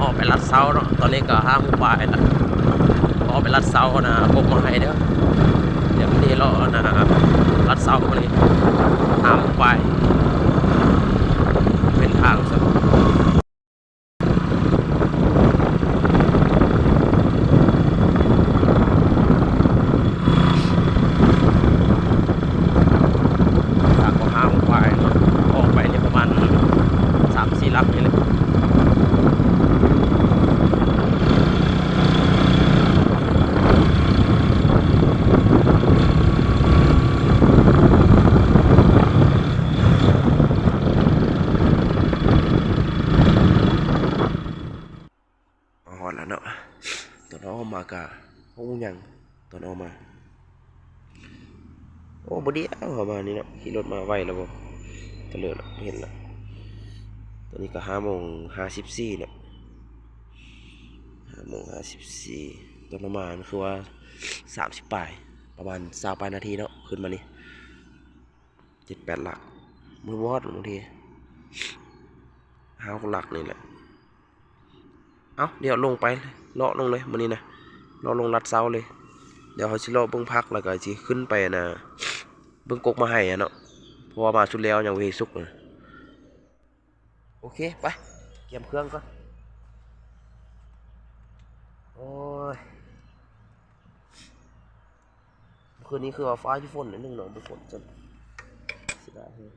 ອອກໄປລັດເຊົາເນາະ ຕອນນີ້ກໍຫ້າໂມງປາຍລະ ອອກໄປລັດເຊົານະ ກົກມະໄຮເດີ ດຽວມື້ນີ້ເລາະນະ ລັດເຊົາມື້ນີ້ ຫ້າໂມງປາຍ ເປັນທາງຊັ້ນ. ຈາກກໍຫ້າໂມງປາຍເນາະ ອອກໄປນີ້ປະມານສາມສີ່ຫຼັກນີ້ແຫຼະ. ຮອດແລ້ວເນາະ ຕອນເຮົາອອກມາກະຫົກໂມງຫຍັງ ຕອນອອກມາ ໂອ້ ບໍ່ດຽວເຮົາມານີ້ເນາະ ຂີ່ລົດມາໄວແລ້ວບໍ່ ຕະເລີດແລ້ວ ເຫັນແລ້ວ ຕອນນີ້ກະຫ້າໂມງຫ້າສິບສີ່ເນາະ ຫ້າໂມງຫ້າສິບສີ່ ຕອນເຮົາມາມັນຄືວ່າສາມສິບປາຍ ປະມານຊາວປາຍນາທີເນາະ ຂຶ້ນມານີ້ ເຈັດແປດຫຼັກ ບໍ່ຮອດບາງທີ ຫ້າຫົກຫຼັກນີ້ແຫຼະ. ເອົ້າ ດຽວລົງໄປ ເລາະລົງເລີຍມື້ນີ້ນະ ເລາະລົງລັດເຊົາເລີຍ ດຽວເຮົາຊິເລາະເບິ່ງຜັກ ແລ້ວກໍຊິຂຶ້ນໄປນະ ເບິ່ງກົກມະໄຮຫັ້ນເນາະ ເພາະວ່າມາສຸດແລ້ວຍັງບໍ່ເຮັດສຸກນະ. ໂອເຄ ໄປ ກຽມເຄື່ອງກ່ອນ ໂອ້ຍ. ຄືນນີ້ຄືວ່າຟ້າຊິຝົນໜ້ອຍໜຶ່ງເນາະ ບໍ່ຝົນຊ້ຳ ເສຍດາຍແຮງ.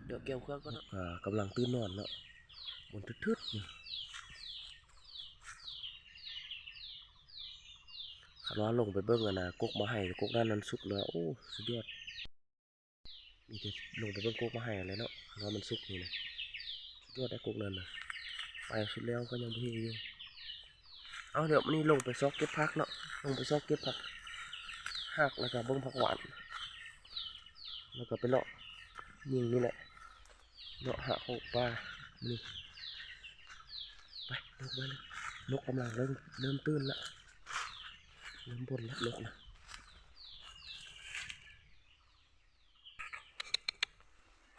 ເອົ້າ ດຽວກຽມເຄື່ອງກ່ອນເນາະ ກຳລັງຕື່ນນອນເນາະ ມັນທຶດໆຢູ່. ຄັນວ່າລົງໄປເບິ່ງອັນນະ ກົກມະໄຮ ກົກນັ້ນນັ້ນສຸກແລ້ວ ໂອ້ ສຸດຍອດ. ມີແຕ່ລົງໄປເບິ່ງກົກມະໄຮຫັ້ນແຫຼະເນາະ ຄັນວ່າມັນສຸກນີ້ນະ ສຸດຍອດໄດ໋ ກົກນັ້ນນະ ໄປສຸດແລ້ວກໍຍັງບໍ່ເຫັນຢູ່. ເອົາ ດຽວມື້ນີ້ລົງໄປຊອກເກັບຜັກເນາະ ລົງໄປຊອກເກັບຜັກຫັກ ແລ້ວກໍເບິ່ງຜັກຫວານ ແລ້ວກໍໄປເລາະຍິງນີ້ແຫຼະ ເລາະຫາຂອງປ່າມື້ນີ້. ໄປ ລົງໄປເລີຍ ນົກກຳລັງເລີ່ມ ເລີ່ມຕື່ນລະ ເລີ່ມບົ່ນລະ ນົກນະ.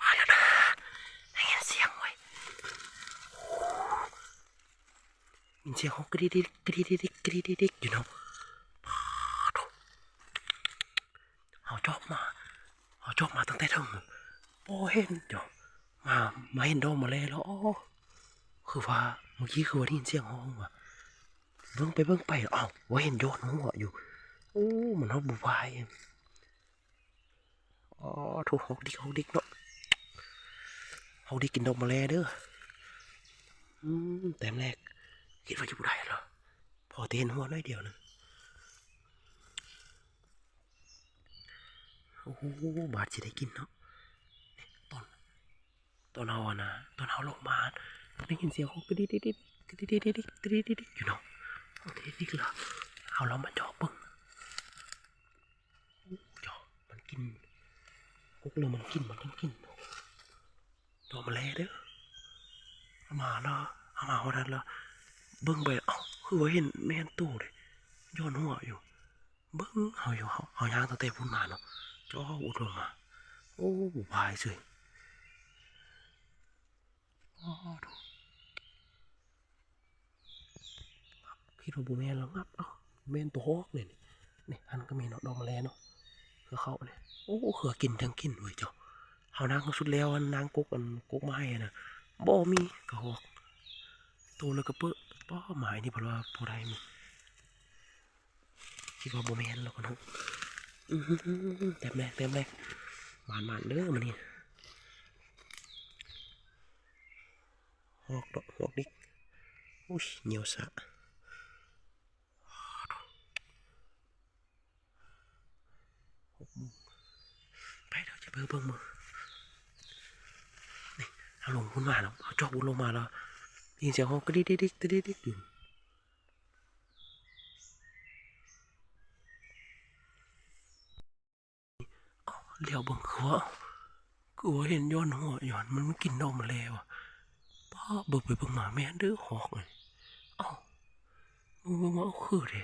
ມາແລ້ວນະ ໄດ້ຍິນສຽງເວີຍ ຍິນສຽງຮ້ອງກະດິກດິກ ກະດິກດິກ ກະດິກດິກຢູ່ເນາະ. ປາດໂທ້ ເຮົາຈອບມາ ເຮົາຈອບມາຕັ້ງແຕ່ເທິງ ບໍ່ເຫັນເຈົ້າ ມາ ມາເຫັນດອກມະແລແລ້ວ. ອໍ ຄືວ່າ ເມື່ອກີ້ຄືວ່າໄດ້ຍິນສຽງຮ້ອງວ່າ ເບິ່ງໄປເບິ່ງໄປ ອ້າວ ວ່າເຫັນຍ້ອນຫົວຢູ່. ໂອ້ ມັນຮອດບໍ່ວາຍ. ອໍ ໂທ້ ຮອກດິກ ຮອກດິກເນາະ ຮອກດິກກິນດອກມະແລເດີ. ອືມ ແຕ້ມແລກ ຄິດວ່າຈະບໍ່ໄດ້ລະ ພໍແຕ່ເຫັນຫົວໜ້ອຍດຽວໜຶ່ງ. ໂອ້ໂຫ ບາດຊິໄດ້ກິນເນາະ. ຕອນ ຕອນເຮົາ ອັນນະ ຕອນເຮົາລົງມາ ໄດ້ຍິນສຽງເຂົາກະດິກດິກດິກ ກະດິກດິກດິກ ກະດິກດິກດິກຢູ່ເນາະ. ເຂົາກະດິກດິກລະ ເຮົາລອງມາເຈາະເບິ່ງ. ໂອ້ ເຈົ້າ ມັນກິນ ກົກເລີຍ ມັນກິນ ມັນຍັງກິນດອກມະແລເດີ. ເຮົາມາລະ ເຮົາມາຮອດຫັ້ນລະ ເບິ່ງໄປ ເອົ້າ ຄືວ່າເຫັນແມ່ນໂຕເດ້ ຍ້ອນຫົວຢູ່. ເບິ່ງເຮົາຢູ່ ເຮົາ ເຮົາຍ່າງຕັ້ງແຕ່ພຸ້ນມາເນາະ ເຈົ້າອຸດລົງມາ ໂອ້ ບໍ່ພາຍເສີຍ. ອໍ ໂທ້ ຄິດວ່າບໍ່ແມ່ນລະ ງັບ ເອົ້າ ແມ່ນໂຕຮອກເດ້ນີ້. ນີ້ ຫັ້ນກໍມີເນາະ ດອກມະແລເນາະ ເຄືອເຂົານີ້. ໂອ້ ເຄືອກິນທັງກິນເວີຍເຈົ້າ. ເຮົານາງສຸດແລ້ວ ອັນນາງກົກ ອັນກົກມະໄຮນະ ບໍ່ມີ ກະຮອກ ໂຕລະກະເປິ. ປ້າ ໝາຍນີ້ເພິ່ນວ່າບໍ່ໄດ້ ຄິດວ່າບໍ່ແມ່ນແລ້ວກໍເນາະ. ອື ແຕ້ມແລກ ແຕ້ມແລກ ໝານໆເດີມື້ນີ້. ຮອກເນາະ ຮອກດິກ. ໂອ້ຍ ຍ່ຽວສະ ຫົກໂມງ ໄປ ດຽວຈະໄປເບິ່ງມື້. ນີ້ ເຮົາລົງພຸ້ນມາແລ້ວ ເຮົາຈອກພຸ້ນລົງມາແລ້ວ ໄດ້ຍິນສຽງຮ້ອງກະດິກດິກດິກ ກະດິກດິກຢູ່. ອ້າວ ຫຼຽວເບິ່ງຄືວ່າ ຄືວ່າເຫັນຍ້ອນຫົວ ຍ້ອນມັນກິນດອກມະແລວ່າ. ປ້າ ເບິ່ງໄປເບິ່ງມາແມ່ນເດີ ຮອກ. ເອົ້າ ເບິ່ງ ເບິ່ງວ່າ ເອົ້າ ຄືເດ.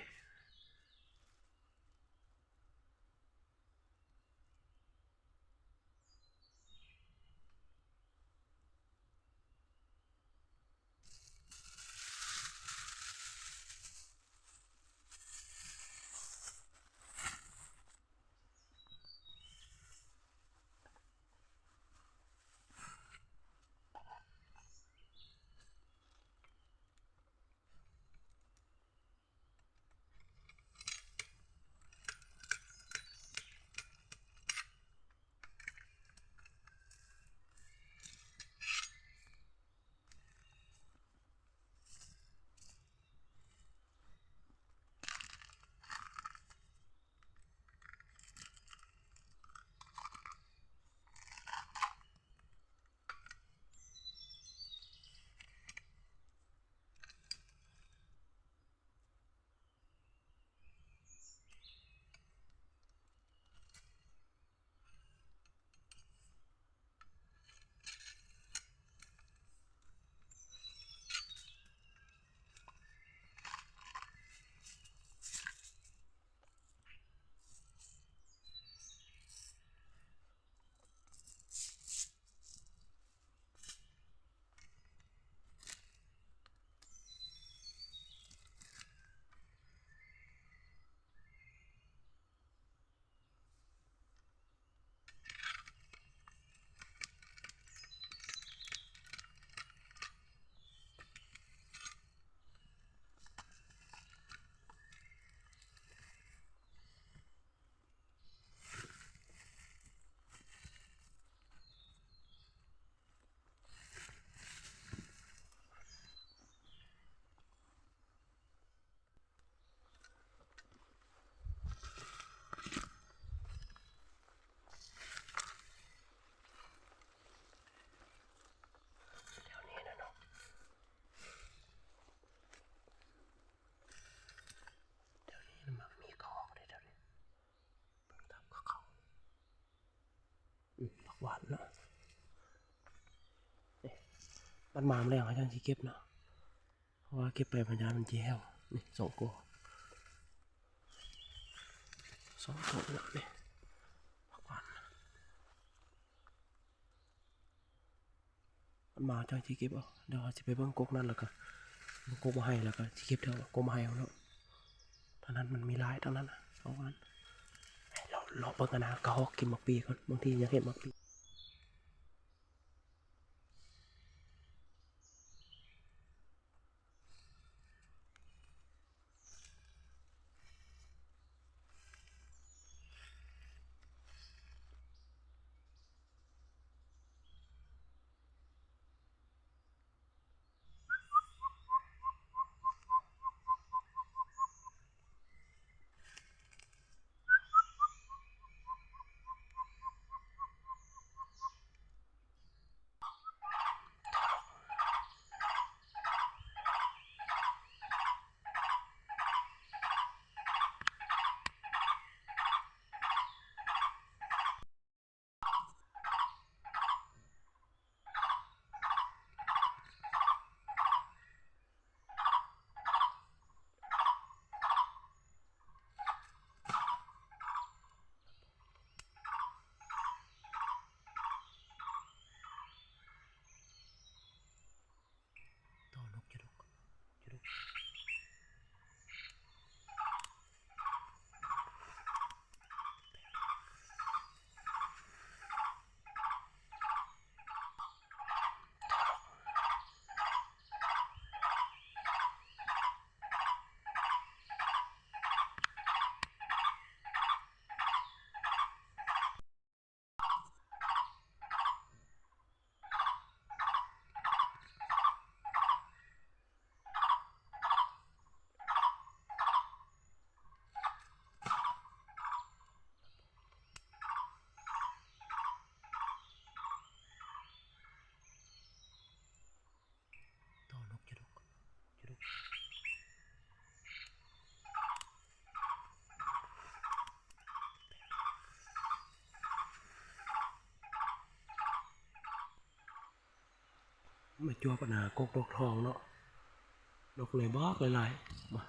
ຫວານເນາະ ເອີ ມັນມາແລ້ວ ເຮົາຈັ່ງຊິເກັບເນາະ ເພາະວ່າເກັບໄປມັນຢ້ານມັນຊິແຫ້ວ. ນີ້ສອງໂຕ ສອງໂຕເນາະ ນີ້ ຜັກຫວານ. ມັນມາຈັ່ງຊິເກັບເອົາ. ດຽວເຮົາຊິໄປເບິ່ງກົກນັ້ນ ແລ້ວກໍເບິ່ງກົກໝາກໄຮ ແລ້ວກໍຊິເກັບແຖວກົກໝາກໄຮເຮົາເນາະ. ທາງນັ້ນມັນມີຫຼາຍ ທາງນັ້ນນະ ສອງອັນ. ເລາະ ເລາະເບິ່ງກັນນະ ກະຮອກກິນໝາກປີກ່ອນ ບາງທີຢາກເຫັນໝາກປີ. ມາຈວບອັນນາກົກດອກທອງເນາະ ດອກໃຫຍ່ບັກຫຼາຍໆ ມາ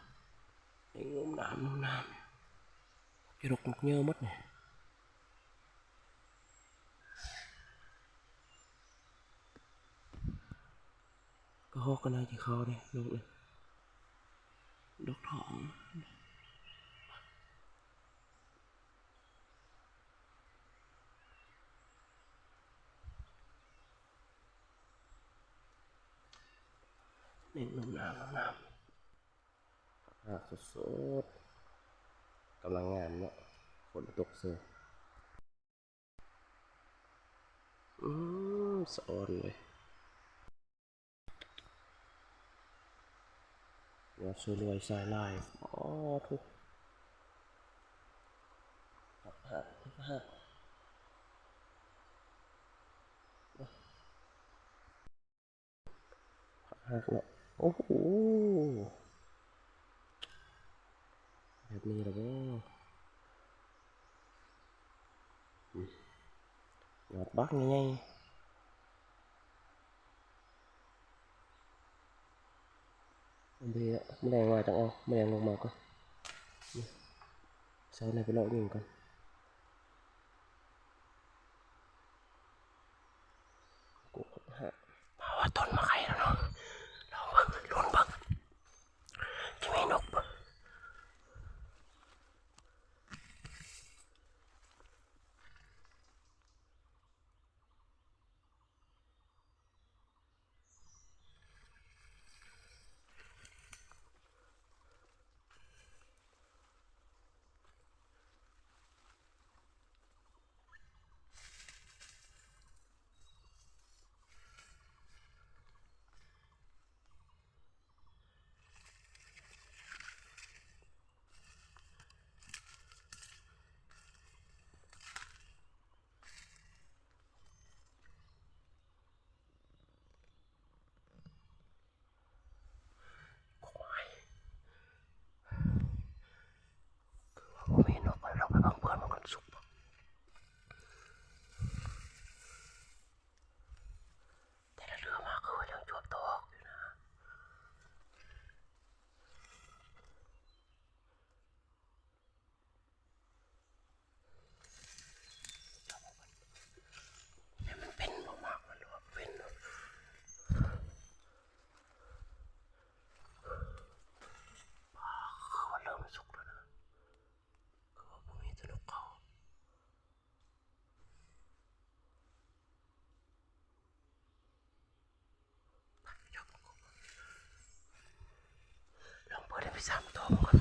ງາມໆ ງາມໆ ດອກເຍີໝົດນີ້ ກະຮອກກໍໜ້າຈະເຂົ້າເດ້ ດອກນີ້ ດອກທອງ. ນີ້ງາມໆ ງາມໆ ຫາກສົດໆ ກຳລັງງາມເນາະ ຝົນຕົກເຊີຍ ອືມ ສະອອນເລີຍ. ຍອດສະລວຍສາຍລາຍ ອໍ ໂທ້ ຜັກຫາກເນາະ ໂອ້ໂຫ ແບບນີ້ລະບໍ ອືມ ຍອດບັກໃຫຍ່ໆ ເບິ່ງແມະ ແມະແລງມາຈັ່ງເອົາ ແມະແລງລົງມາກ່ອນ ນີ້ ເຊົ້ານີ້ໄປເລາະຍິງກ່ອນ. ໂກກຫົກຫ້າ ມາຮອດຕົ້ນໝາກໄຮແລ້ວເນາະ ລອງເບິ່ງ ລຸ້ນເບິ່ງ ຊິມີນົກບໍ່? ໂ ໄປສາມໂຕກ່ອນ.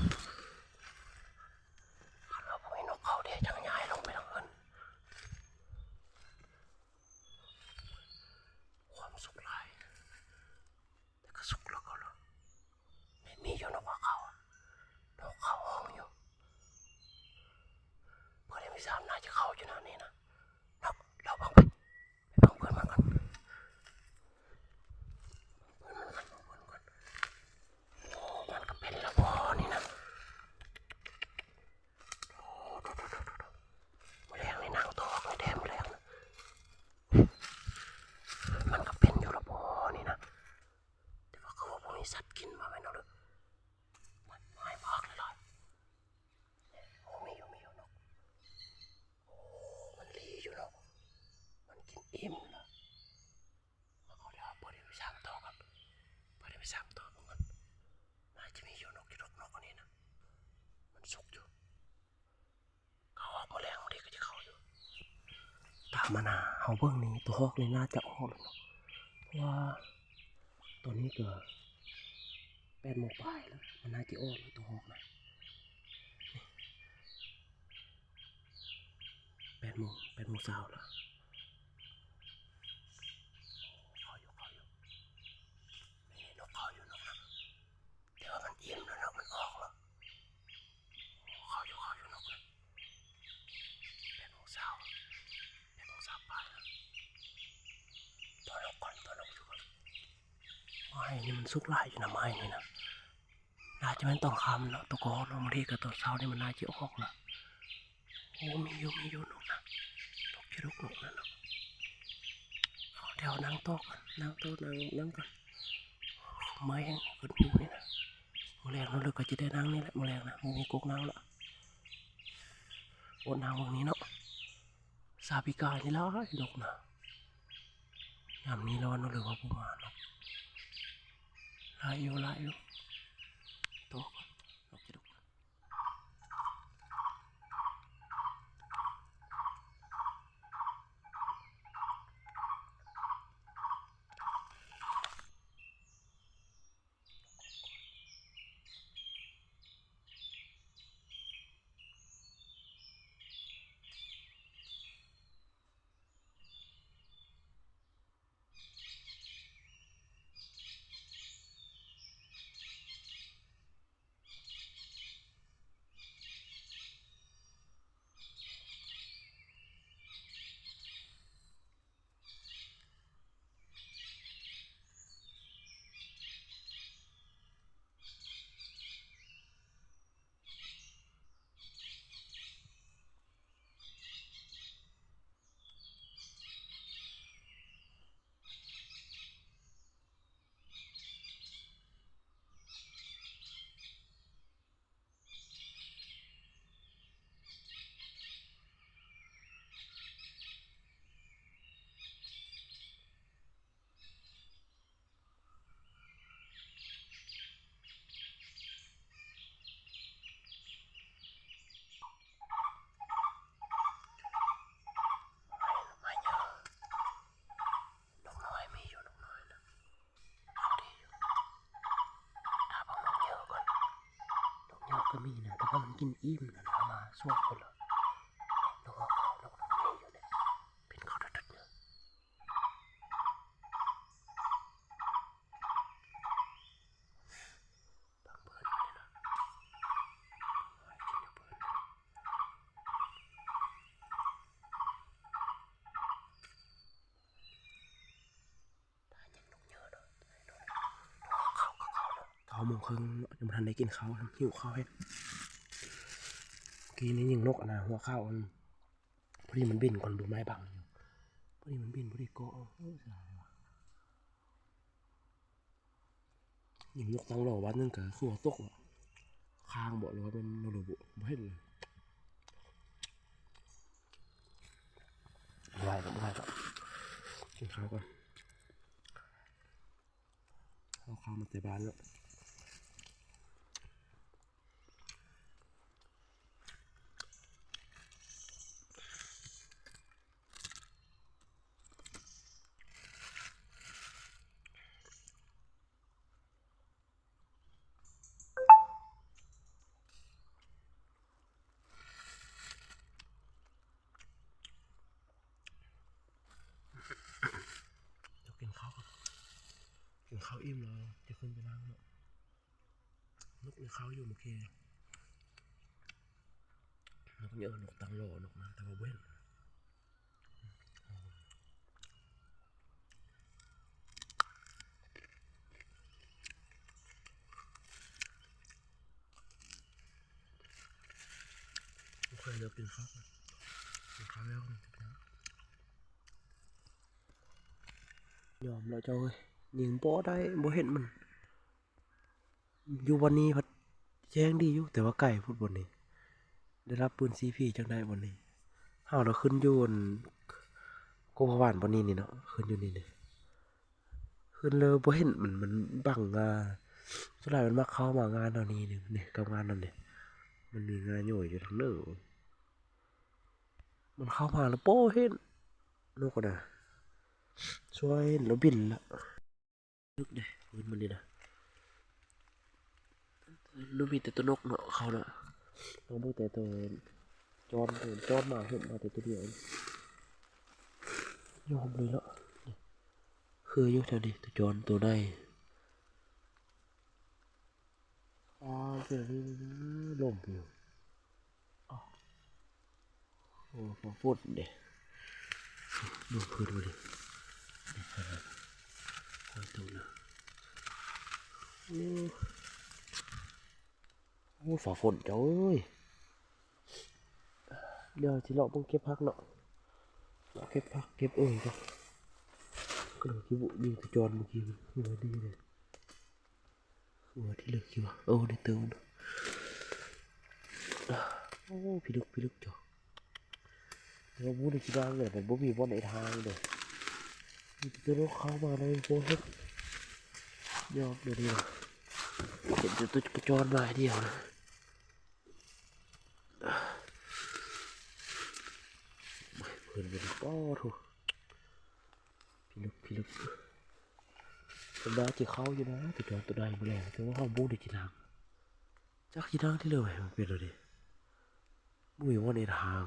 ຄັນວ່າບໍ່ມີນົກເຂົ້າເດ ຈັ່ງຍ້າຍລົງໄປທາງອື່ນ. ຄວາມສຸກຫຼາຍ ແຕ່ກໍສຸກແລ້ວກໍລະ ແມ່ນມີຢູ່ນົກເຂົ້າ ນົກເຂົ້າຫ້ອງຢູ່. ເພິ່ນໄດ້ໄປສາມໜ້າຈະເຂົ້າຢູ່ນະນີ້ນະ. ເນາະ ລອງເບິ່ງໄປ ໄປເບິ່ງເພື່ອນມັນກ່ອນ ເພື່ອນມັນກ່ອນ ເພື່ອນມັນກ່ອນ. ໂອ້ ມັນກໍເປັນແລ້ວບໍ່ນີ້ນະ. ໂອ້ ໂດດໆໆໆ ມື້ແລງນີ້ນາງໂຕອອກແທ້ມື້ແລງນະ. ມັນກໍເປັນຢູ່ລະບໍ່ນີ້ນະ ແຕ່ວ່າຄືວ່າບໍ່ມີສັດກິນວ່າແມ່ນເນາະ. ເອີ ມັນມາໃຫ້ພາກຫຼາຍໆ. ໂອ້ ມີຢູ່ ມີຢູ່ນົກ. ໂອ້ ມັນລີຢູ່ເນາະ ມັນກິນອີ່ມລະ. ເອົາ ດຽວເປີດໃຫ້ໄປສາມໂຕກ່ອນ ເປີດໃຫ້ໄປສາມໂຕເບິ່ງກ່ອນ. ໜ້າຈະມີຢູ່ນົກຢູ່ດອກ ນົກອັນນີ້ນະ ມັນສຸກຢູ່. ເຂົາອອກມາແລ້ວ ມື້ນີ້ກໍຈະເຂົ້າຢູ່. ຕາມມານະ ເຮົາເບິ່ງນີ້ ໂຕຮອກນີ້ໜ້າຈະອອກແລ້ວເນາະ ເພາະວ່າຕອນນີ້ກໍແປດໂມງປາຍແລ້ວ ມັນໜ້າຈະອອກແລ້ວ ໂຕຮອກນະ. ແປດໂມງ ແປດໂມງຊາວແລ້ວ. ເຂົ້າຢູ່ ເຂົ້າຢູ່ ນີ້ ນົກເຂົ້າຢູ່ ນົກນະ. ແຕ່ວ່າມັນອີ່ມແລ້ວເນາະ ມັນອອກແລ້ວ. ເຂົ້າຢູ່ ເຂົ້າຢູ່ ນົກນະ. ແປດໂມງຊາວ ແປດໂມງຊາວປາຍແລ້ວ. ຕໍ່ນົກກ່ອນ ຕໍ່ນົກຢູ່ກ່ອນ. ໄມ້ນີ້ມັນສຸກຫຼາຍຢູ່ນະ ໄມ້ນີ້ນະ. ໜ້າຈະແມ່ນຕອນຄ່ຳເນາະ ໂຕກໍຮອດເນາະ ບາງທີກໍຕອນເຊົ້ານີ້ມັນໜ້າຈະອອກລະ. ໂອ້ ມີຢູ່ ມີຢູ່ນົກນະ ນົກຈະດຸກນົກນະເນາະ. ເອົາ ດຽວນັ່ງຕໍ່ກ່ອນ ນັ່ງຕໍ່ ນັ່ງ ນັ່ງກ່ອນ. ເມື່ອຍແຮງ ເພິ່ນຢູ່ນີ້ນະ. ມື້ແລງເຮົາເລີກກໍຈະໄດ້ນັ່ງນີ້ແຫຼະ ມື້ແລງນະ ບໍ່ມີກົກນັ່ງລະ. ອົດນັ່ງເບິ່ງນີ້ເນາະ ຊາວປີກາຍນີ້ຫຼາຍນົກນະ. ຍາມນີ້ລະວ່າ ຫຼືວ່າບໍ່ມາເນາະ. ຫຼາຍຢູ່ ຫຼາຍຢູ່. ໂຕ ນົກຈະດຸກ. ນົກນ້ອຍມີຢູ່ ນົກນ້ອຍນະ. ເອົາດີຢູ່ ຖ້າເບິ່ງນົກເຍີກ່ອນ. ນົກເຍີກໍມີນະ ແຕ່ວ່າມັນກິນອີ່ມແລ້ວນະ ມາສວນພຸ້ນລະ. ນົກເຂົາ ນົກນ້ອຍມີຢູ່ເດ ບິນເຂົ້າດຶດໆຢູ່. ເກົ້າໂມງເຄິ່ງ ຍັງບໍ່ທັນໄດ້ກິນເຂົ້າ ຫິວເຂົ້າແຮງ. ກີ້ນີ້ຍິງນົກອັນນະ ຫົວຂາວ ອັນ ພໍດີມັນບິນກ່ອນ ເບິ່ງໄມ້ບັງຢູ່ ພໍດີມັນບິນ ພໍດີເກາະ. ຍິງນົກຕັ້ງລໍບາດໜຶ່ງກະຄືວ່າຕົກ ຄ້າງບໍ ຫຼືວ່າແມ່ນໂນໂລບຸ ບໍ່ເຫັນເລີຍ. ບໍ່ໄດ້ແລ້ວ ບໍ່ໄດ້ແລ້ວ ກິນເຂົ້າກ່ອນ. ເອົາເຂົ້າມາແຕ່ບ້ານເນາະ. ອີ່ມແລ້ວ ຈະຂຶ້ນໄປນອນເນາະ. ນົກນີ້ເຂົ້າຢູ່ເມື່ອກີ້ ນົກເຍາະ ນົກຕ່າງລໍ ນົກມາ ແຕ່ວ່າບໍ່ເຫັນ. ໂອເຄ ດຽວກິນເຂົ້າກ່ອນ ກິນເຂົ້າແລ້ວ ຍອມແລ້ວເຈົ້າເອີຍ ຍິງບໍ່ໄດ້ ບໍ່ເຫັນມັນ. ຢູ່ບ່ອນນີ້ພັດແຈ້ງດີຢູ່ ແຕ່ວ່າໄກພຸ້ນບ່ອນນີ້ ໄດ້ຮັບປືນຊີພີຈັ່ງໃດບ່ອນນີ້. ເຮົາລະຂຶ້ນຢູ່ອັນກົກພະຫວານບ່ອນນີ້ນີ້ເນາະ ຂຶ້ນຢູ່ນີ້ນີ້ ຂຶ້ນແລ້ວບໍ່ເຫັນ ມັນ ມັນບັງ ອ່າ ສ່ວນຫຼາຍມັນມັກເຂົ້າມາງານເຮົານີ້ນີ້ ນີ້ກັບງານນັ້ນນີ້ ມັນມີງາໂຍຢູ່ທາງເໜືອ ມັນເຂົ້າມາແລ້ວບໍ່ເຫັນ ນົກນະ ສ່ວນເຫັນແລ້ວບິນລະ. ລຶກເດ້ ເພິ່ນມື້ນີ້ນະ ມັນມີແຕ່ຕົວນົກເນາະ ເຂົ້ານະ ເຮົາເບິ່ງແຕ່ຕົວຈອນ ຕົວຈອນມາເຫັນມາແຕ່ຕົວດຽວ ຍອມເລີຍເນາະ ຄືຢູ່ແຖວນີ້ ຕົວຈອນຕົວໃດ. ອໍ ເຈົ້ານີ້ລົມຢູ່ ອໍ ໂອ້ ຟ້າຝົນເດ້ ລົມເພິ່ນບໍ່ເດ້ ໂອ້ຍ ຕົກນະ ໂອ້ ໂອ້ ຟ້າຝົນເຈົ້າເອີຍ. ດຽວຊິເລາະເບິ່ງເກັບຜັກເນາະ ເລາະເກັບຜັກເກັບເອີ່ງກ່ອນ ກະເລີຍຊິບຸຍິງຕະຈອນມື້ກີ້ ເອີ ດີເດ້. ໂອ້ ທີ່ເລິກຢູ່ ໂອ້ ໄດ້ເຕີມ ໂອ້ ພິລຶກ ພິລຶກເຈົ້າ ແຕ່ວ່າບໍ່ໄດ້ກິນນ້ຳເລີຍ ບໍ່ມີບ່ອນໃນທາງເດ້ ມີແຕ່ຕົວເຂົ້າມາໃນໂພເຮັດ ຍອມເດີນີ້ນະ ເຫັນແຕ່ຕົວກະຈອນມາດຽວນະ ເພິ່ນກໍ ໂອ້ໂທ້ ພິລຶກ ພິລຶກ. ສ່ວນຫຼາຍຊິເຂົ້າຢູ່ນະ ຕົວຈອນຕົວໃດບໍ່ແລ້ວ ແຕ່ວ່າເຮົາບໍ່ໄດ້ກິນນ້ຳ ຈັກຊິນັ່ງທີ່ເລີຍ ມັນເປັນແນວໃດ ບໍ່ມີບ່ອນເຮັດທາງ.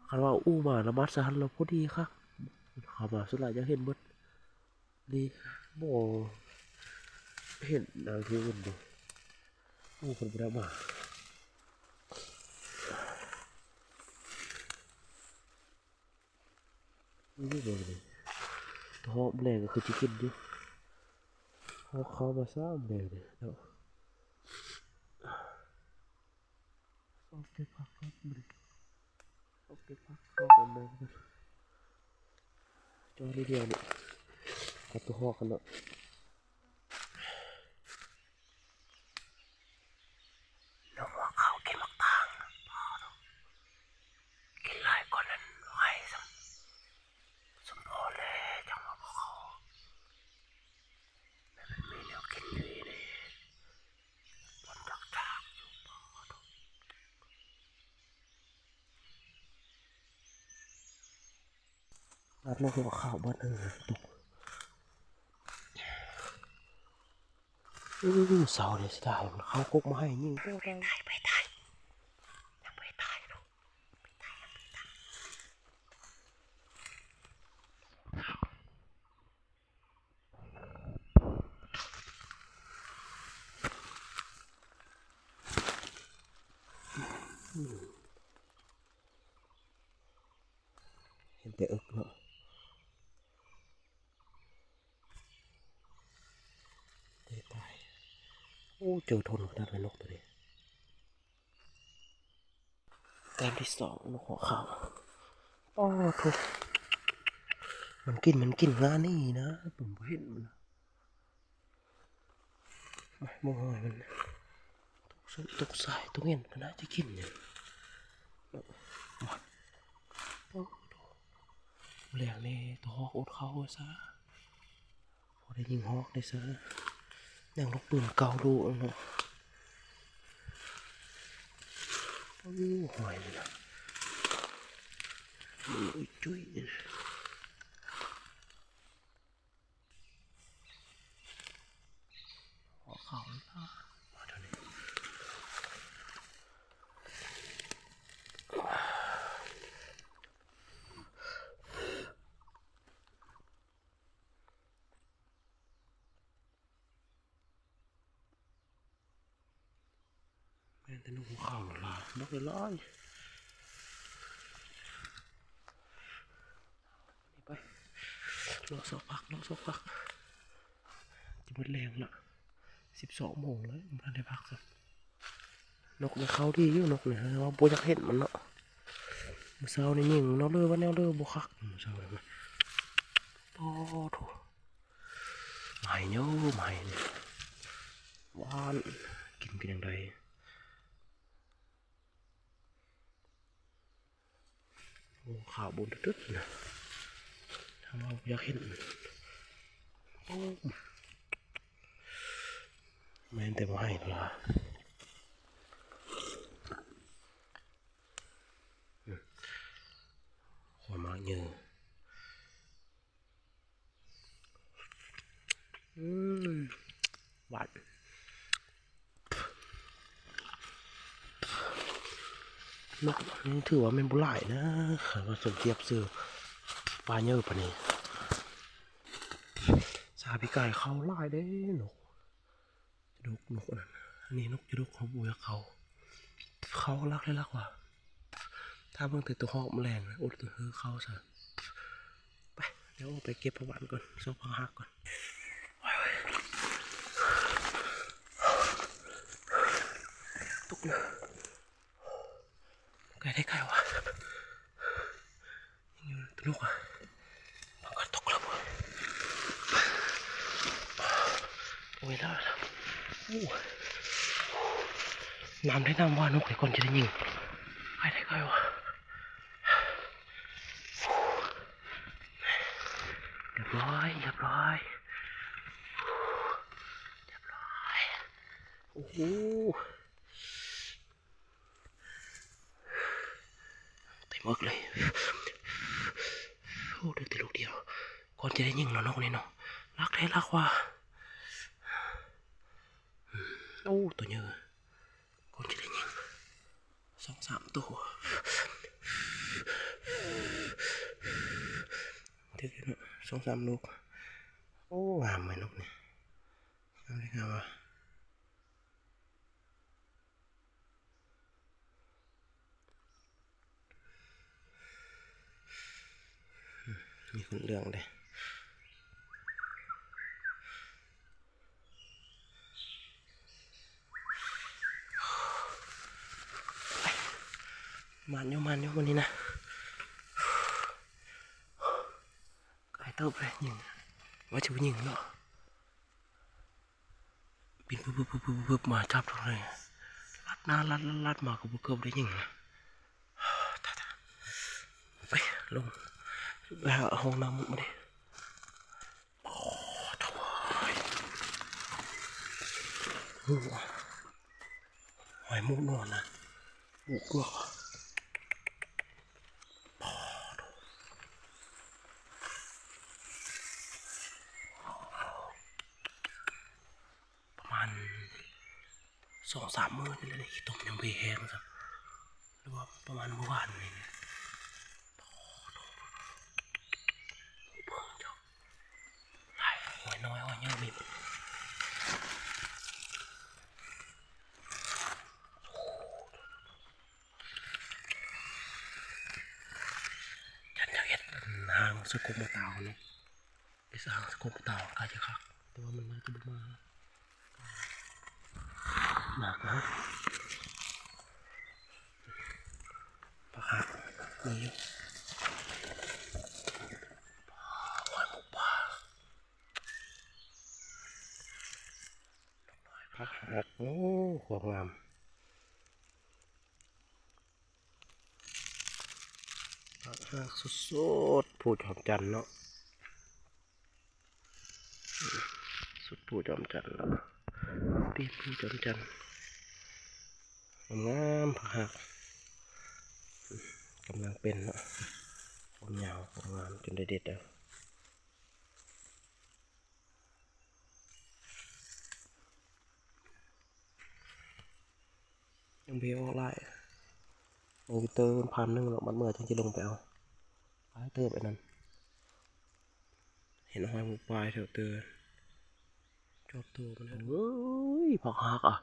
ຄັນວ່າອູ່ມາລະມັດຊະຫັ້ນລະພໍດີຄັກ ເຂົ້າມາສຸດລະຢາກເຫັນເບິດ ນີ້ບໍ່ເຫັນນາງທີ່ອື່ນເດ້ ອູ່ເພິ່ນບໍ່ໄດ້ມາ. ນີ້ເບິ່ງນີ້ ຮອບແລງກໍຄືຊິກິນຢູ່ ຮອບເຂົ້າມາສາມແລງນີ້ເນາະ ຊອກເກັບຜັກກ່ອນ ຊອກເກັບຜັກ ຊອກອັນນັ້ນກ່ອນ ຈອດດຽວນີ້ ເອົາຕົວຮອກກັນເນາະ. ນ້ອງວ່າເຂົາກິນໝາກຕາງ ກິນຫຼາຍກວ່ານັ້ນໃຫ້ຊ້ຳ ສົມພໍແລະ ຈັ່ງວ່າບໍ່ເຂົ້າ ແມ່ນມີແນວກິນຢູ່ນີ້ ບ່ອນຈັກຈາກຢູ່ ບາດນີ້ກໍເຂົ້າເບິດເອີ ຕົກ ໂອ້ ເສົານີ້ເສຍດາຍ ມັນເຂົ້າກົກມາໃຫ້ຍິງບໍ່ໄດ້ ໄປຕາຍ ຍັງບໍ່ໄດ້ຕາຍເນາະ ໄປຕາຍ ຍັງບໍ່ໄດ້ຕາຍ. ເຫັນແຕ່ເອິກເນາະ ເດຕາຍ. ໂອ້ ເຈີທົນຂະໜາດເລີຍນົກໂຕນີ້. ແຕ້ມທີສອງ ນົກຫົວຂາວ. ໂອ້ໂທ້ ມັນກິນ ມັນກິນງານີ້ນະ ເບິ່ງບໍ່ເຫັນມັນ. ມາ ມອງຫອຍມັນ ຕົກຊາຍຕົກຫຍັງ ກໍໜ້າຈະກິນຫຍັງ. ມາ ໂອ້ໂທ້ ແລງນີ້ ໂຕຮອກອົດເຂົ້າຊະ ບໍ່ໄດ້ຍິງຮອກໄດ້ຊະ ຍັງລູກປືນເກົ່າດູເນາະ. ໂອ້ ຫອຍນີ້ນະ ອຸ້ຍ ຈຸ້ຍນີ້ນະ. ແຕ່ນົກເຂົາຫຼາຍໆ ນົກຫຼາຍໆ ນີ້ໄປ ເລາະຊອກຜັກ ເລາະຊອກຜັກ ຈະໝົດແລງລະ ສິບສອງໂມງແລ້ວ ຍັງບໍ່ທັນໄດ້ພັກຊ້ຳ. ນົກນີ້ເຂົ້າດີຢູ່ ນົກນີ້ ແຕ່ວ່າບໍ່ຢາກເຫັນມັນເນາະ. ມື້ເຊົ້ານີ້ຍິງເນາະ ເລີວ່າແນວເລີບໍ່ຄັກ ມື້ເຊົ້ານີ້. ໂອ້ໂທ້ ໝາກໄຮໂຍ ໝາກໄຮນີ້ ຫວານ ກິນເປັນຈັ່ງໃດ? ໂອ້ ຂາວບຸນຕຶດໆ ນະ ຖ້າວ່າຢາກເຫັນ ໂອ້ ແມ່ນແຕ່ບໍ່ໃຫ້ລະ ຄວາມມັກເຍີ ອືມ ຫວານ ນົກຍັງຖືວ່າແມ່ນບໍ່ຫຼາຍນະ ຄັນວ່າສົມທຽບຊື່ປາເຍີປານນີ້ ຊາປີກາຍເຂົ້າຫຼາຍເດ້ນົກ. ຈະດົກນົກອັນນັ້ນ ອັນນີ້ນົກຈະດົກ ເຂົາບໍ່ຢາກເຂົ້າ ເຂົ້າຫຼັກແລ້ວຫຼັກວ່າ ຖ້າເບິ່ງແຕ່ຕົວຮອກມາແລງ ອົດເຮີເຂົ້າຊະ. ໄປ ດຽວອອກໄປເກັບຜັກຫວານກ່ອນ ຊອກຜັກຫາກກ່ອນ. ໂອ້ຍ ຕົກເລີຍ ໃກ້ໄດ້ໃກ້ວ່າ ຍັງຢູ່ ຕົກວ່າ ບັງການຕົກແລ້ວ ໂອ້ຍ ແລ້ວ ໂອ້ ນ້ຳໄດ້ນ້ຳວ່າ ນົກໄປກ່ອນຈະໄດ້ຍິງ ໃກ້ໄດ້ໃກ້ວ່າ ຮຽບຮ້ອຍ ຮຽບຮ້ອຍ ຮຽບຮ້ອຍ ໂອ້ໂຫ. ເຕັມເອິກເລີຍ ໂອ້ ໄດ້ແຕ່ລູກດຽວ ກ່ອນຈະໄດ້ຍິງເນາະ ນົກນີ້ເນາະ ຫຼັກແທ້ຫຼັກວ່າ ໂອ້ ໂຕໃຫຍ່ ກ່ອນຈະໄດ້ຍິງ ສອງສາມໂຕ ຖືກເນາະ ສອງສາມລູກ ໂອ້ ງາມເວີຍ ນົກນີ້ ງາມເລີຍ ງາມວ່າ. ມີຄົນເລື່ອງເດ້ ໝານຢູ່ ໝານຢູ່ມື້ນີ້ນະ ໃກ້ເຕີບເລີຍຍິງ ວ່າຊິບໍ່ຍິງເນາະ. ບິນປຶບໆໆໆ ມາຈັບຕົງເລີຍ ລັດໜ້າລັດ ລັດ ລັດມາ ກໍບໍ່ເກືອບໄດ້ຍິງນະ ຕາຍໆ ໄປລົງ ໄປຫາຫ້ອງນ້ຳມື້ນີ້ ໂອ້ໂທ້ ຫອຍໝູນອນນະ ໝູເກືອກ ປະມານສອງສາມມື້ນີ້ແຫຼະ ຂີ້ຕົມຍັງບໍ່ແຫ້ງຊ້ຳ ຫຼືວ່າປະມານມື້ວານນີ້ ເບິ່ງເຈົ້າ ຫຼາຍ ຫອຍນ້ອຍ ຫອຍໃຫຍ່ມີໝົດ. ຈັນຢາກເຮັດຫາງສະກົບມາຕາວເນາະ ເຮັດຫາງສະກົບມາຕາວ ກະຈະຄັກ ແຕ່ວ່າມັນໜ້າຈະບໍ່ມາ ໜັກນະ ປາຄາບ ມີຢູ່ ໂອ້ຍ ໝູປ່າ ຜັກຫາກ ໂອ້ ຄວາມງາມ ຜັກຫາກສົດໆ ພູຈອມຈັນເນາະ ສົດພູຈອມຈັນເນາະ ຕີນພູຈອມຈັນ ງາມໆ ຜັກຫາກ ກຳລັງເປັນເນາະ ຄວາມຍາວ ຄວາມງາມ ຈົນໄດ້ເດັດເອົາ. ຍັງບໍ່ອອກຫຼາຍ ຍັງຢູ່ເຕີມັນພັນໜຶ່ງເນາະ ມັນເມື່ອຈັ່ງຊິລົງໄປເອົາ ຫຼາຍເຕີບອັນນັ້ນ ເຫັນຫ້ອຍໝູປາຍແຖວເຕີ ຈອບໂຕມັນ ເອີຍ ຜັກຫາກອະ.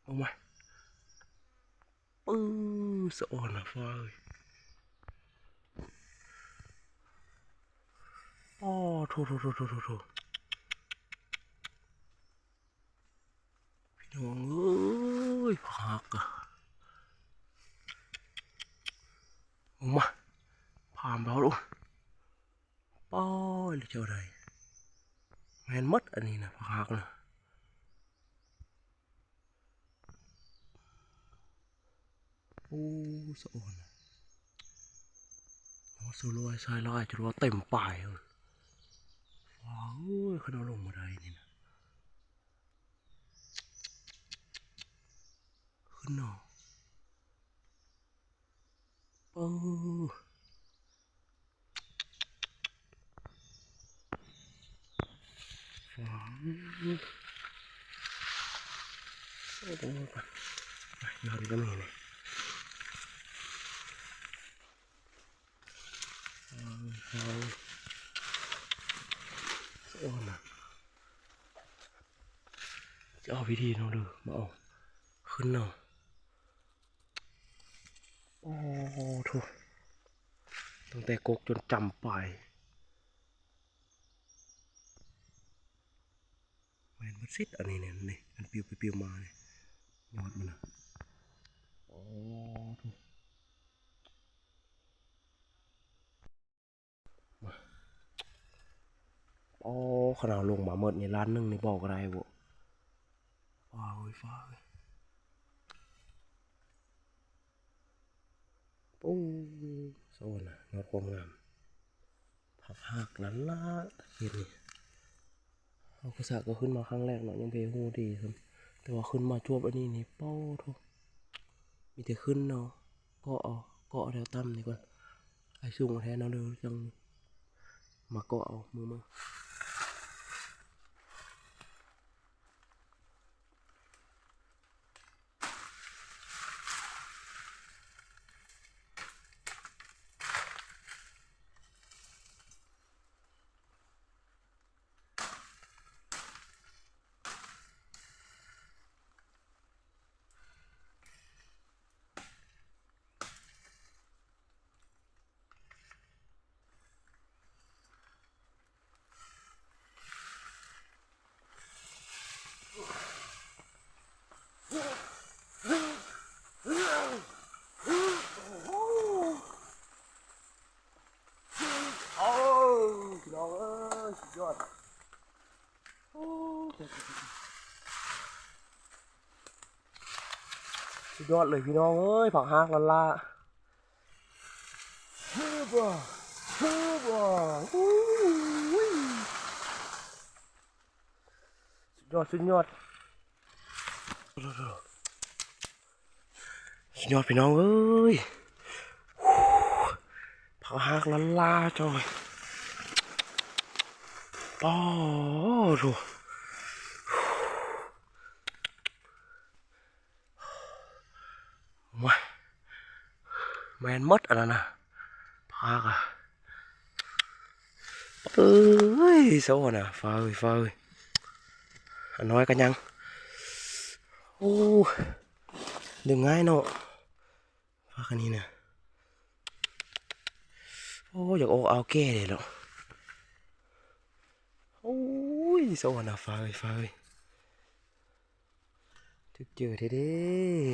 ອອກມາ ປຶ້ ສະອອນນະຟ້າເອີຍ. ອໍ ໂທ້ໆໆໆ ພີ່ນ້ອງເອີຍ ຜັກຫາກກະ ອອກມາ ພາມເບົາໂລດ. ປ້ອຍ ຫຼືເຈົ້າໃດ ແມ່ນໝົດອັນນີ້ນະ ຜັກຫາກນະ. ໂອ້ ສະອອນ ໂອ້ ສະລວຍ ຊາຍລາຍ ຈະວ່າເຕັມປາຍເອີຍ. ວ້າວ ເອີຍ ຄັນເອົາລົງມາໄດ້ນີ້ນະ ຂຶ້ນເນາະ. ເອີ ໂອ້ ຍອດນີ້ກະມີນີ້. ໂອ້ ນະ ຈະເອົາວິທີເນາະ ຫຼືມາເອົາຂຶ້ນເນາະ. ໂອ້ໂທ້ ຕັ້ງແຕ່ກົກຈົນຈຳປາຍ ແມ່ນໝົດສິດ ອັນນີ້ນີ້ ອັນປິວໄປປິວມານີ້ ຍອດມັນນະ. ໂອ້ໂທ້ ອໍ ຄັນເອົາລົງມາໝົດນີ້ ລ້ານໜຶ່ງນີ້ບໍ່ກະໄດ້ບໍ? ຟ້າເອີຍ ຟ້າເອີຍ ໂອ້ ສະອອນນະ ຍອດຄວາມງາມ ຜັກຫາກລ້ານລ້າ ເຂດນີ້. ເຮົາກະສະກະຂຶ້ນມາຄັ້ງແລກເນາະ ຍັງບໍ່ຮູ້ດີຊ້ຳ ແຕ່ວ່າຂຶ້ນມາຈວບອັນນີ້ນີ້ ໂອ້ໂທ້ ມີແຕ່ຂຶ້ນເນາະ. ເກາະເອົາ ເກາະແຖວຕ່ຳນີ້ກ່ອນ ໃຫ້ສູງແທ້ເນາະ ເດີ ຈັ່ງມາເກາະເອົາ ມືມື. ໂອ້ ພີ່ນ້ອງເອີຍ ສຸດຍອດ ໂອ້ ສຸດຍອດເລີຍພີ່ນ້ອງເອີຍ ຜັກຫາກລ້ານລ້າ. ສຸດຍອດ ສຸດຍອດ ສຸດຍອດພີ່ນ້ອງເອີຍ ຜັກຫາກລ້ານລ້າຈ້ອຍ ໂອ້ໂທ້. ໂອ້ຍ ແມ່ນໝົດອັນນັ້ນນະ ພາກະ ເອີຍ ສະອນນະ ຟ້າເອີຍ ຟ້າເອີຍ ອັນນ້ອຍກະຍັງ ໂອ້ ດຶງງ່າຍເນາະ ພາກອັນນີ້ນະ ໂອ້ ຢາກອອກອ່າວແກ່ເດເນາະ ໂອ້ຍ ສະອອນນະ ຟ້າເອີຍ ຟ້າເອີຍ. ຖືກເຈີແທ້ເດ້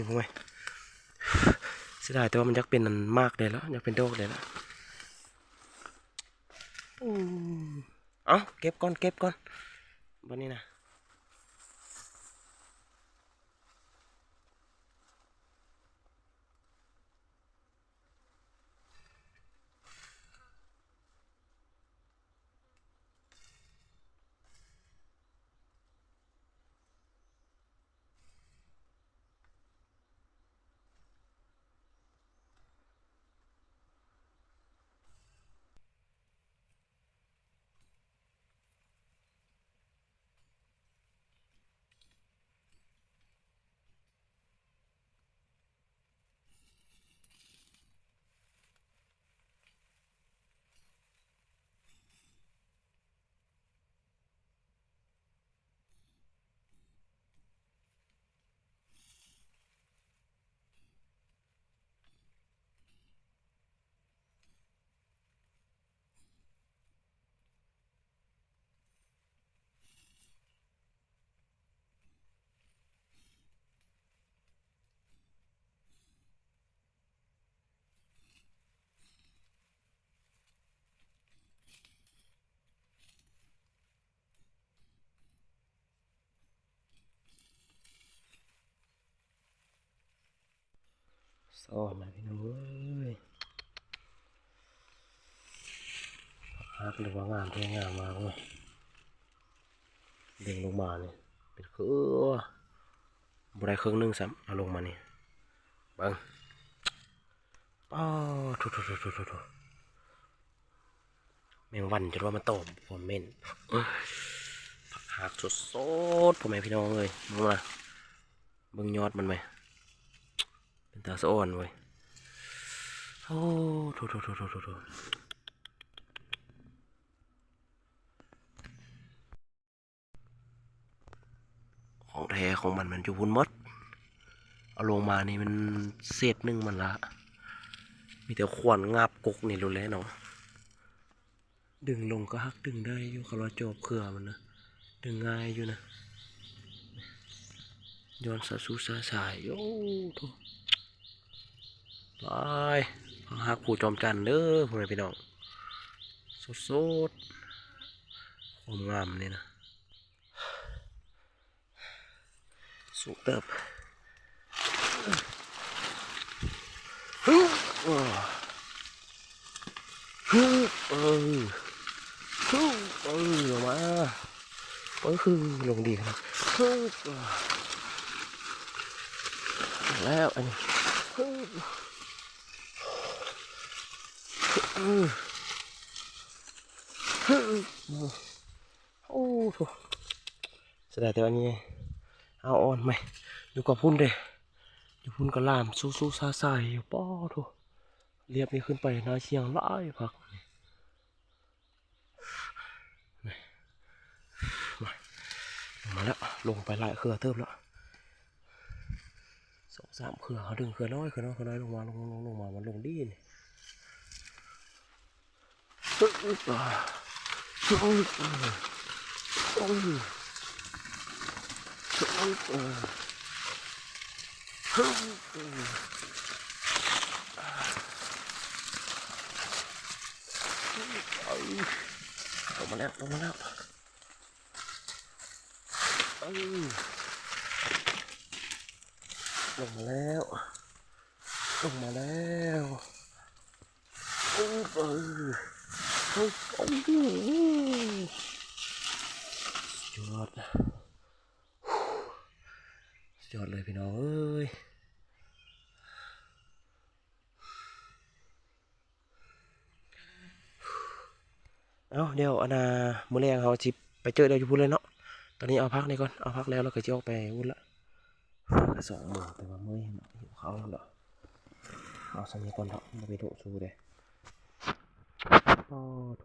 ບໍ່ແມ່ນ ເສຍດາຍ ແຕ່ວ່າມັນຢາກເປັນອັນໝາກແດ່ລະ ຢາກເປັນດອກແດ່ລະ ອືມ ເອົາ ເກັບກ່ອນ ເກັບກ່ອນ ບັດນີ້ນະ. ສະອອນນະພີ່ນ້ອງເອີຍ ຜັກຫາກ ຫຼືວ່າງາມແທ້ງາມມາກເນາະ. ດຶງລົງມານີ້ເປັນຄື ບໍ່ໄດ້ເຄິ່ງໜຶ່ງຊ້ຳ ເອົາລົງມານີ້ ເບິ່ງ ປ້າ ໂທ້ໆໆໆໆ ແມງວັນຈົນວ່າມາຕອມຄອມເມັນ ຜັກຫາກສົດໆ ພໍ່ແມ່ພີ່ນ້ອງເອີຍ ເບິ່ງນະ ເບິ່ງຍອດມັນແມ ເປັນຕາສະອອນເວີຍ ໂອ້ ໂທ້ໆໆໆໆ ຂອງແທ້ຂອງມັນແມ່ນຢູ່ພຸ້ນໝົດ ເອົາລົງມານີ້ມັນເສດໜຶ່ງມັນລະ ມີແຕ່ຂວານງາບກົກນີ້ໂລດແຫຼະເນາະ. ດຶງລົງກໍຫາກດຶງໄດ້ຢູ່ ຄັນວ່າຈອບເຄືອມັນນະ ດຶງງ່າຍຢູ່ນະ ຍ້ອນສະຊູສະສາຍ ໂອ້ ໂທ້ ໄປ ຫາກພູຈອມຈັນເດີ ພໍ່ແມ່ພີ່ນ້ອງ ສົດໆ ຄວາມງາມນີ້ນະ. ສູງເຕີບ ຮຶບ ຮຶບ ເອີ ຮຶບ ເອີ ລົງມາ ເອີ ລົງດີຂະໜາດ ຮຶບ ລົງແລ້ວອັນນີ້ ຮຶບ ຮຶບ ຮຶບ ໂອ້ ໂທ້ ເສຍດາຍແຕ່ວ່ານີ້ ເອົາອ່ອນໃໝ່ ຢູ່ກັບພຸ້ນເດ້ ຢູ່ພຸ້ນກໍລາມຊູ່ໆຊາຊາຍຢູ່ ປ້າໂທ້ ລຽບນີ້ຂຶ້ນໄປໜ້າສ່ຽງຫຼາຍຄັກ ມາ ມາແລ້ວ ລົງໄປຫຼາຍເຄືອເຕີບແລ້ວ ສອງສາມເຄືອ ເຮົາດຶງເຄືອນ້ອຍ ເຄືອນ້ອຍ ເຄືອນ້ອຍ ລົງມາ ລົງ ລົງ ລົງມາ ມັນລົງດີນີ້. ລົງມາແລ້ວ ລົງມາແລ້ວ ເອີ ລົງມາແລ້ວ ລົງມາແລ້ວ. ໂອ້ ໂອ້ ໂອ້ ສຸດຍອດ ສຸດຍອດເລີຍພີ່ນ້ອງເອີຍ. ເອົາ ດຽວອັນນ່າ ມື້ແລງເຮົາຊິໄປເຈີກັນຢູ່ພຸ້ນເລີຍເນາະ. ຕອນນີ້ເອົາພັກນີ້ກ່ອນ ເອົາພັກແລ້ວ ແລ້ວກໍຊິອອກໄປພຸ້ນລະ. ຟ້າກໍສອງໂມງ ແຕ່ວ່າເມື່ອຍ ຫິວເຂົ້າແລ້ວ. ເອົາສ່ຳນີ້ກ່ອນເຖາະ ບໍ່ໄປດຸຊູເດ້. ໂອ້ໂທ.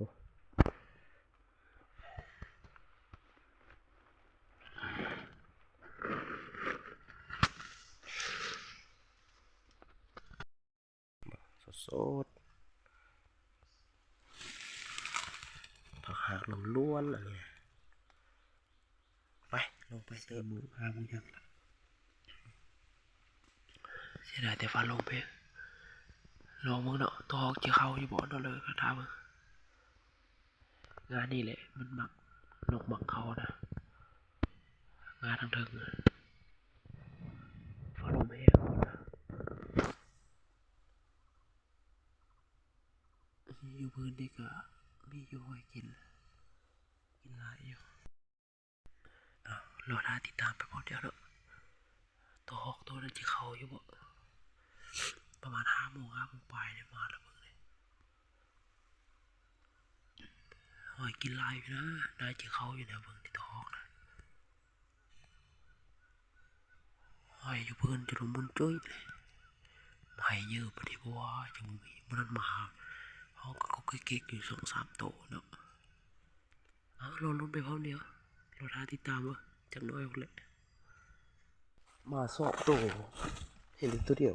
ສົດໆ ຜັກຫາກລ້ວນໆ ອັນນີ້. ໄປ ລົງໄປເຕີມ ຫາໝູ່ຍັງລະ. ເສຍດາຍແຕ່ຟ້າລົງເພ. ລອງເບິ່ງເນາະ ໂຕຮອກຊິເຂົ້າຢູ່ບໍ່ເນາະ ເລີຍກໍຖ້າເບິ່ງ. ງານີ້ແຫຼະມັນມັກ ນົກມັກເຂົ້ານະ ງາທາງເທິງນະ. ຟ້າລົມແຮງນະ. ຢູ່ພື້ນນີ້ກະມີຢູ່ຫອຍກິນ ກິນຫຼາຍຢູ່. ເອົາ ລໍຖ້າຕິດຕາມໄປພ້ອມດຽວເນາະ ໂຕຮອກໂຕນັ້ນຊິເຂົ້າຢູ່ບໍ່. ປະມານຫ້າໂມງ ຫ້າໂມງປາຍນີ້ມາແລ້ວເບິ່ງເດ້. ຫອຍກິນຫຼາຍຢູ່ນະ ໜ້າຈະເຂົ້າຢູ່ນະ ເບິ່ງຕິດຕະຮອກນະ. ຫອຍຢູ່ພື້ນຈະລົງບຸນຈຸ້ຍເລີຍ. ໃຫ້ເຢີບາດນີ້ ເພາະວ່າຈະບໍ່ມີ ມື້ນັ້ນມາ ເຮົາກໍກົກເກັກຢູ່ສອງສາມໂຕເນາະ. ເອົາ ລໍລຸ້ນໄປພ້ອມດຽວ ລໍຖ້າຕິດຕາມເບິ່ງຈັກໜ້ອຍພຸ້ນແຫຼະ. ມາສອງໂຕ ເຫັນແຕ່ໂຕດຽວ.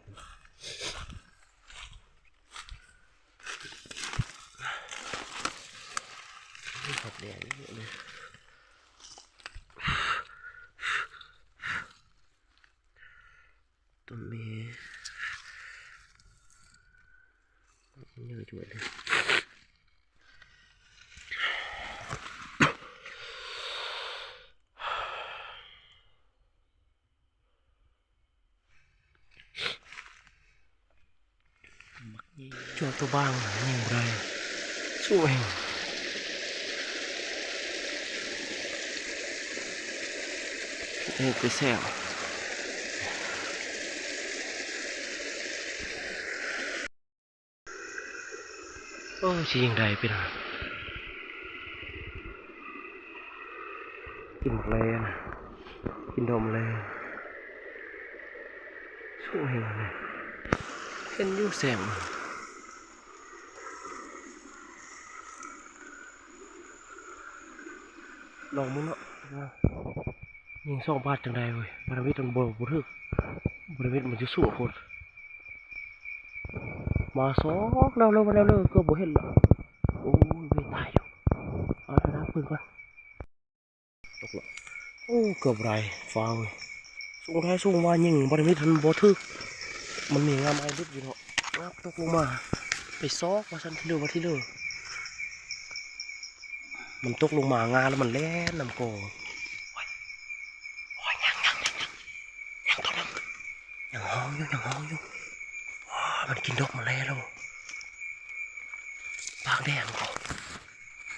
ດອກແດງເຍອະເລີຍ ໂຕແມ່ ເຍອະຢູ່ເລີຍ. ຈົວໂຕບາງຍິງບໍ່ໄດ້ ສູ້ແຮງ ເຮັດແຕ່ແຊວ. ໂອ້ຍ ຊິຍິງໄດ້ເປັນຫຍັງ ກິນໝາກແລນະ ກິນດອກໝາກແລ ສວຍແຮງນະ ເຫັນຢູ່ແສງ ລອງເບິ່ງເນາະ ຍິງສອງບາດຈັ່ງໃດເວີຍ ບາດທຳອິດມັນບໍ່ ບໍ່ຖືກ ບາດທຳອິດມັນຊິສູງໂພດ. ມາສອງແລ້ວ ແລ້ວ ແລ້ວ ເກືອບບໍ່ເຫັນລະ ໂອ້ຍ ເວີຍ ຕາຍຢູ່ ເອົາທາງໜ້າປືນກ່ອນ ຕົກລະ ໂອ້ ເກືອບບໍ່ໄດ້ ຟ້າວເວີຍ ສູງແທ້ສູງວ່າ ຍິງບໍ່ໄດ້ມີທັນບໍ່ຖືກ ມັນມີງ່າໄມ້ຫຼຸດຢູ່ເນາະ ງາບຕົກລົງມາ ໄປຊອກວ່າຊັ້ນ ທີເລີວ່າທີເລີ ມັນຕົກລົງມາງ່າແລ້ວມັນແລ່ນນຳກໍ ໂອ້ຍ ໂອ້ຍ ຍັງ ຍັງ ຍັງ ຍັງ ຍັງໂຕໜຶ່ງ ຍັງຮ້ອງຢູ່ ຍັງຮ້ອງຢູ່ ໂອ້ຍ ມັນກິນດອກມາແລ້ວ ປາກແດງບໍ່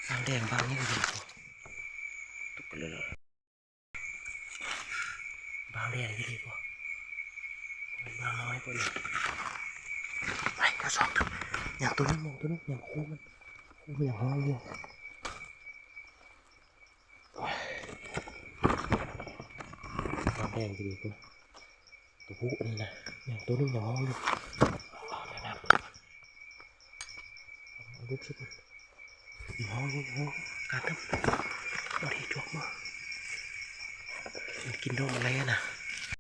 ປາກແດງ ປາກນີ້ດີບໍ່ ຕົກເລີຍ ປາກແດງດີບໍ່ ປາກນ້ອຍບໍ່ນີ້ ໄປ ເອົາສອງຕົວ ຍັງໂຕໜຶ່ງ ຍັງໂຕໜຶ່ງ ຍັງຄູ່ມັນ ຄູ່ມັນຍັງຮ້ອງຢູ່. ປາກແດງດີໆ ໂຕຜູ້ອັນນີ້ນະ ຍັງໂຕໜຶ່ງຍັງຮ້ອງຢູ່ ເອົາແນວນັ້ນ ເອົາລູກຊະກ່ອນ ຍັງຮ້ອງຢູ່ ຍັງຮ້ອງ ການເຕີບ ບໍ່ໄດ້ຈວກບໍ່ ມັນກິນດອກມາແລ້ວນະ